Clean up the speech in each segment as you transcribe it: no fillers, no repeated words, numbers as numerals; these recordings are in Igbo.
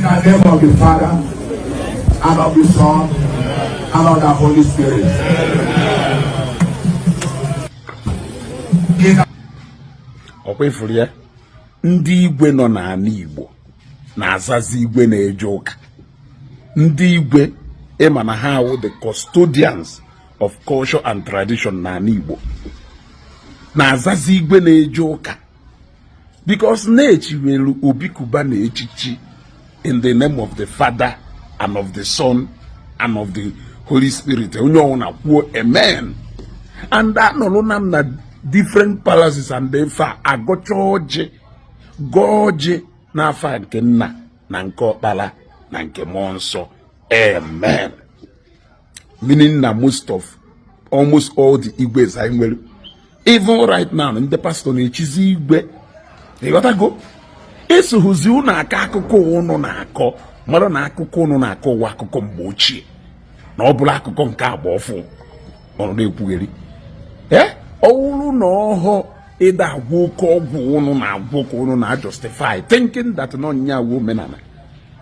In the name of the Father, and of the Son, and of the Holy Spirit. In the Ọkwa ịfụrụ ya, ndị igwe nọ n'ala Igbo na-azazi igwe na-eje ụka. Ndị igwe, ịma na ha awụ the custodians of culture and tradition n'ala Igbo, na-azazi igwe na-eje ụka because na-echiwelu Obi Cubana echichi in the name of the Father and of the Son and of the Holy Spirit. Onye ọwụna kwuo amen. And anọrọ na m na different palaces and efe a agọcha ọjị, gọọ ọjị n'afa nke nna na nke ọkpara na nke mmụọ nsọ, amen, meaning na most of almost all the igwes anyị nwere, even right now, ndị pastọ na-echizi igwe. Ịghọtago? Esoghozi unu aka akụkọ unu na-akọ, mara na akụkọ unu na-akọ ụwa akụkọ mgbe ochie, na ọ bụrụ akụkọ nke agba ọfụ ọnụ na-ekwugheri. Ee, ọwụrụ na ọhọ ịda agwọ oke ọgwụ unu na-agwọ ka unu na-justify, thinking that nọ nya awụ omenala.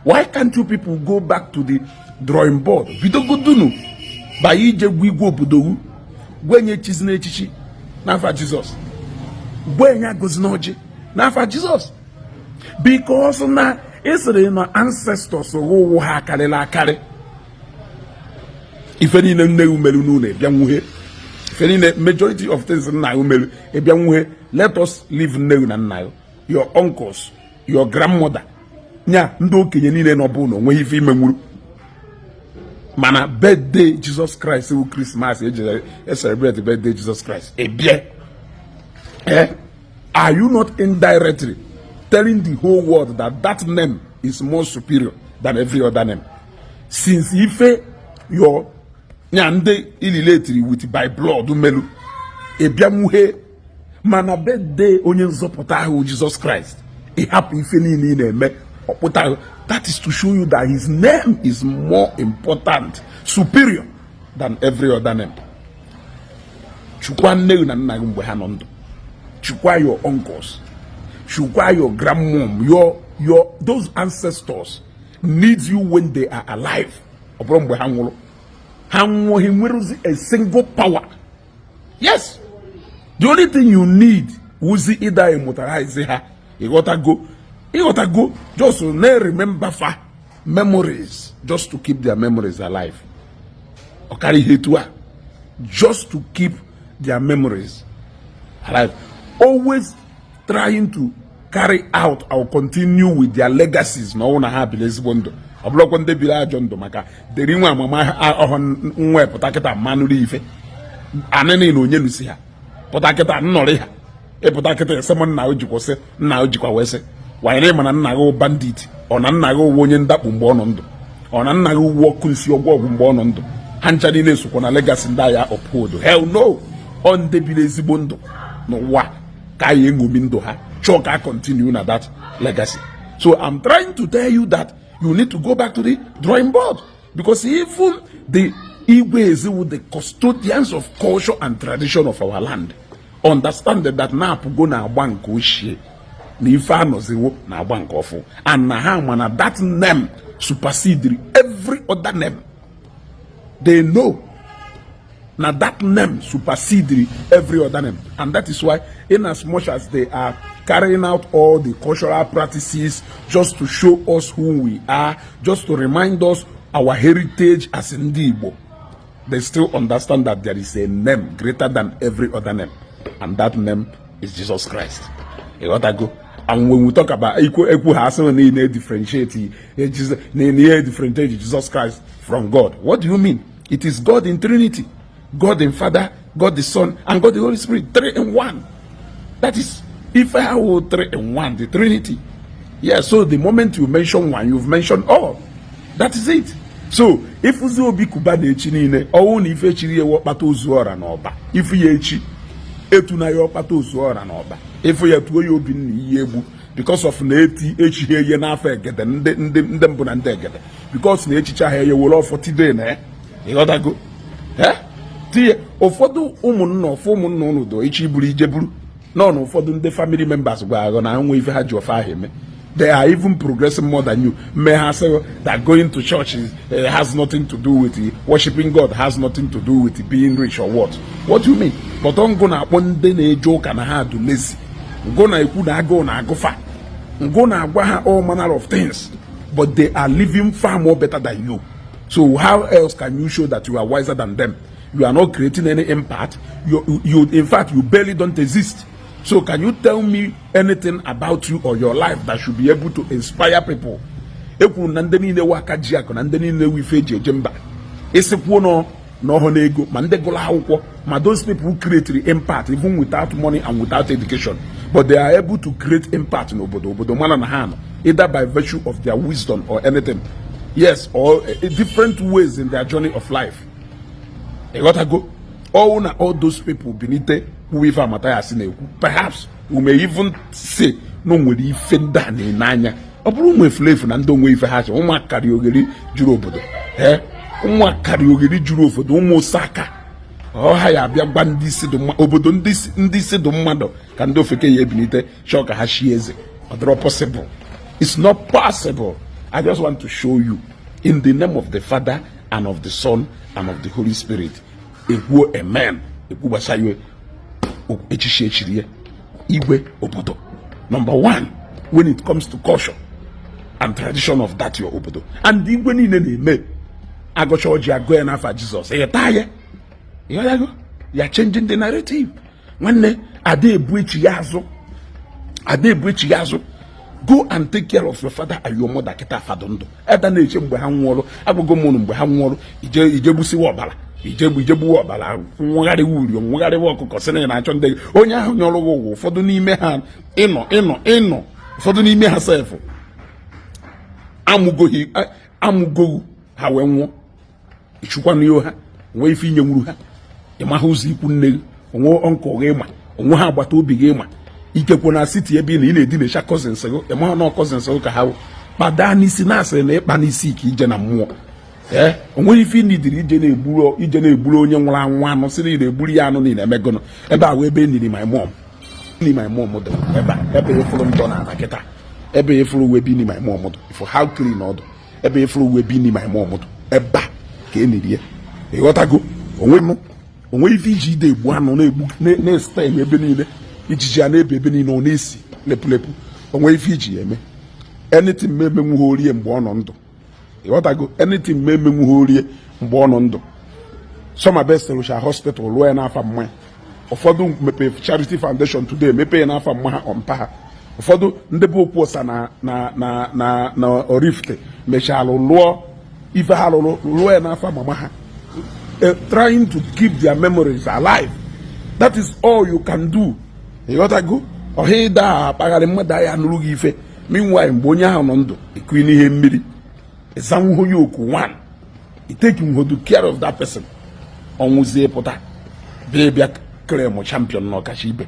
Why can't you people go back to the drawing board? Bidogodunu banye ije gwa igwe obodo wu gwenye echizi n'echichi n'afa Jizọs, gwenye agọzi n'ọjị n'afa Jizọs, because na ịsịrị na ancestors ụwụ ha akarịla akarị. Ife niile nne gị merụ n'ụlọ ịbịa nwuhe, ife niile, majority of things nna gị merụ ịbịa nwuhe. Let us leave nne gị na nna gị, your uncles, your grandmother, nya ndị okenye niile nọ bụ na onweghị ife ime nwuru. Mana birthday Jesus Christ wụ Christmas, eji celebrate birthday Jesus Christ ịbịa, eh, are you not indirectly telling the whole world that that name is more superior than every other name, since ife your nya ndị ililetiri with by blood melu ịbịa nwuhe, mana birthday onye nzọpụta ahụ Jesus Christ, ịhapụ ife niile ị na-eme ọkpụta? That is to show you that his name is more important, superior than every other name. Chukwa nne gị na nna gị mgbe ha nọ ndụ, chukwa your uncles, chukwa your grandmom, your those ancestors need you when they are alive. Ọ bụrụ mgbe ha nwụrụ, ha nwụọ, ha nwerezi a single power. Yes, the only thing you need wụzi ịda immortalize ha. Ịghọtago? Ịghọtago? Just na-remember fa memories, just to keep their memories alive. Ọ karịa ihe etu a, just to keep their memories alive, always trying to carry out or continue with their legacies, na ọnwụ na ha biri ezigbo ndụ. Ọ bụrụkwa ndị biri ajọ ndụ, maka deri nwe amama ọhụ nwa pụta kịta mmanụrụ ife anịnị na onye nusi ha pụta kịta nnọrị ha ịpụta kịta ese m nna o jikwụsị nna o jikwa wee sị wanyere. Ma na nna gị bandit, ọ na nna gị uwe onye ndakpu mgbe ọ nọ ndụ, ọ na nna gị uwe ọkụ nsi ọgwụ ọgwụ mgbe ọ nọ ndụ, ha ncha niile sokwa na legacy ndị agha uphold. Hell no. Ọ ndị biri ezigbo ndụ n'ụwa ka anyị eṅomi ndụ ha, chọọ ka continue na that legacy. So I'm trying to tell you that you need to go back to the drawing board, because even the Igwes, the custodians of culture and tradition of our land, understand that na-apụgo na agba nke ochie na ife anọziwo na agba nke ọfụ, and na ha ma na that name supersede every other name. They know na that name supersede every other name, and that is why, in as much as they are carrying out all the cultural practices just to show us who we are, just to remind us our heritage as ndị Igbo, they still understand that there is a name greater than every other name, and that name is Jesus Christ. Ịghọtago? And when we talk about ekwu ekwu, ha asị na ị na-differentiate Jesus, na ị differentiate Jesus Christ from God. What do you mean? It is God in Trinity: God in Father, God the Son and God the Holy Spirit, three in one. That is ife ahụ, three in one, the Trinity. Yeah, so the moment you mention one, you've mentioned all. That is it. So ịfụzi Obi Cubana echi niile, ọnwụ na ife chiri ewu ọkpata ozu ọra na ọba, ifu ya echi etu na ya ọkpata ozu ọra na ọba, ịfụ ya tuo ya obi nna iyi egbu, because of na eti echighị eye n'afọ egede ndị mbụ na ndị egede, because na echiche ahụ eye were ọfọ tide na ya. Ịghọtago? Eh, tinye ụfọdụ ụmụnna ọfụ ụmụnna ụnụ do iche iburu ije buru nọ na ụfọdụ ndị family members gwa aghọ na nwe ife ha ji ofe ahụ eme. They are even progressing more than you. May have say that going to church has nothing to do with worshiping God, has nothing to do with being rich or what. What do you mean? But ngụ na-akpọ ndị na-eje ụka na ha dị lazy. Ngụ na-ekwu na agụụ na-agụfa. Ngụ na-agwa ha all manner of things. But they are living far more better than you. So how else can you show that you are wiser than them? You are not creating any impact. You in fact, you barely don't exist. So can you tell me anything about you or your life that should be able to inspire people? Ekwuru na ndị niile wụ aka ji akụ na ndị niile wụ ife eji eje mba, ịsịkwuo nọ n'ọhụ n'ego, ma ndị gụrụ akwụkwọ, ma those people who create impact even without money and without education, but they are able to create impact n'obodo, obodo mana na ha nọ, either by virtue of their wisdom or anything, yes, or different ways in their journey of life. Ịghọtago? All na all those people binite kwuwe ife Mathias na-ekwu, perhaps we may even say na o nwere ife ndị a na-ene anya. Ọ bụrụ ụmụ efulefu na ndị onwe ife ha chọ, ụmụ akarị oghere juru obodo, ee, ụmụ akarị oghere juru obodo, ụmụ ụsaka ọha ya abịa gwa ndị isi dị mma obodo, ndị isi dị mmadụ ka ndị ofeke ya ebinite chọọ ka ha shie eze. Ọ dịrọ possible. It's not possible. I just want to show you, in the name of the Father and of the Son and of the Holy Spirit. Ekwuo amen, ekwu gbasara ya echichi echiri ya igwe obodo. Number one when it comes to culture and tradition of that your obodo, and igwe niile na-eme agụcha ọjị, agụ ya n'afa Jizọs, ịghọta ya? Ịghọtago ya? Changing the narrative. Nwanne, ada ebu echi ya azụ, ada ebu echi ya azụ. Go and take care of your father and your mother kịta fadụ ndụ. Eda na-eche mgbe ha nwụọrụ. Agụgụ m ụnụ, mgbe ha nwụọrụ, ije ije gbusiwa ọbara, ije ije gbuwa ọbara, nwegharịwa uri, nwegharịwa ọkụkọ, sị na ị na-achọ ndị gị. Onye ahụ nyọrọ gị ụwa, ụfọdụ n'ime ha ịnọ ịnọ ịnọ, ụfọdụ n'ime ha sef amụgoghị amụgoghị ha wee nwụọ. Ịchụkwanụ ha nwee ife inye nwuru ha. Ịmaha ụzọ ikwu nne gị, onwe uncle gị, ịma onwe ha, agbata obi gị, ịma ikekwe na city ebe ị na ị na-edinecha cousins gị, ịmaha na cousins gị ka ha wụ. Kpada n'isi na asịrị na ịkpa n'isi ka ije na mmụọ. Ee, onweghị ife ị nidiri ije na-egburu onye nwụrụ anwụ anụ, sị na ị na-egburu ya anụ na ị na-emegụnụ. Ebe a wee ebe eniri my mom, ni my mom dị ebe a, ebe ịfụrụ ndọ na ana kịta, ebe ịfụrụ wee bi ni my mom dị, ifụ how clean ọ dị, ebe ịfụrụ wee bi ni my mom dị, ebe a ka e niri ya. Ịghọtago? Onwe m onwe ife iji ide egbu anụ na-egbu na-esite ebe niile, ijiji a na-ebe ebe niile, ọ na-esi lepulepu. Onwe ife iji ya eme anything ma emenwu ha orie mgbe ọ nọ ndụ. Ịghọtago? Anything ma emenwu ha orie mgbe ọ nọ ndụ. Somabest rụcha hospital, lụọ ya n'afa mmanya. Ụfọdụ mepee charity foundation today, mepee ya n'afa mma ha, ọmpa ha. Ụfọdụ ndị bụ okwu ọsa na Oraifite mechalụ lụọ ife ha lụrụ, lụọ ya n'afa mama ha, trying to keep their memories alive. That is all you can do. Ịghọtago? Ọha ịda akpagharị mmadụ ahịa nụrụ gị ife. Meanwhile, mgbe onye ahụ nọ ndụ, ịkụ n'ihe mmiri, ịzanwuho ya oku one, you take nhodu care of that person. Ọnwụzie, pụta bịa bịa claim champion na ọkacha ibe.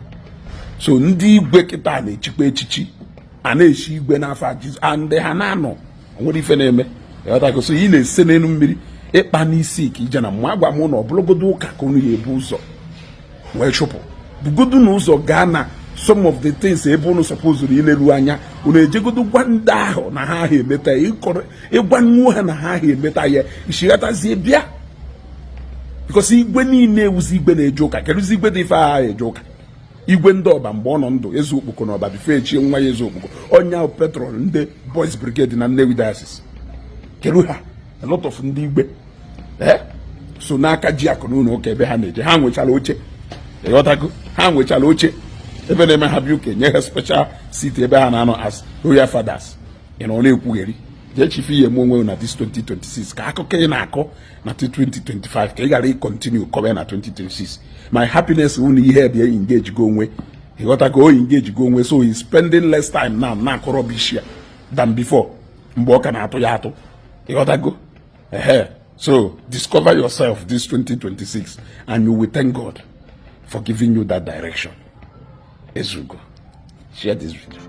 So ndị igwe kịta na-echikwa echichi, a na-echi igwe n'afọ Jizọs and ha na-anọ onwere ife na-eme. Ịghọtago? So ị na-ese n'elu mmiri, ịkpa n'isi ka ije na mmụọ. Agwa m na ọ bụrụgodo ụka ka unu ya ebu ụzọ wee chụpụ, bugodu na ụzọ gaa na some of the things ebe unu supposed ileru anya. Unu ejegodo gwa ndị ahụ na ha ahụ emeta ya, ịgwa nnuo ha na ha ahụ emeta ya, ishighatazie bịa, because igwe niile ewuzi igwe na-eje ụka. Kedụzi igwe dị ife agha eje ụka? Igwe ndị ọba mgbe ọ nọ ndụ, eze okpoko na ọba, before echie nwa ya eze okpoko, onye ahụ patron ndị Boys Brigade na Nnewi Diocese. Kedu ha? A lot of ndị igwe ee so n'aka ji akụ na ụlọ ụka ebe ha na-eje, ha nwechara oche. Ịghọtago? Ha nwechara oche ebe na-eme ha bịa ụka, nye ha special seat ebe ha na-anọ as royal fathers. Ị nọ na-ekwugheri. Jee chife ihe eme onwe na this 2026, ka akụkọ ị na-akọ na 2025 ka ị ghara ị continue kọba na 2026. My happiness wụ na ihe dị engage go onwe. Ịghọtago? O engage go onwe, so he's spending less time now na-akọ rubbish ya than before mgbe ọ ka na-atụ ya atụ. Ịghọtago? Ehe. So discover yourself this 2026 and you will thank God for giving you that direction. Ezugo. Share this video.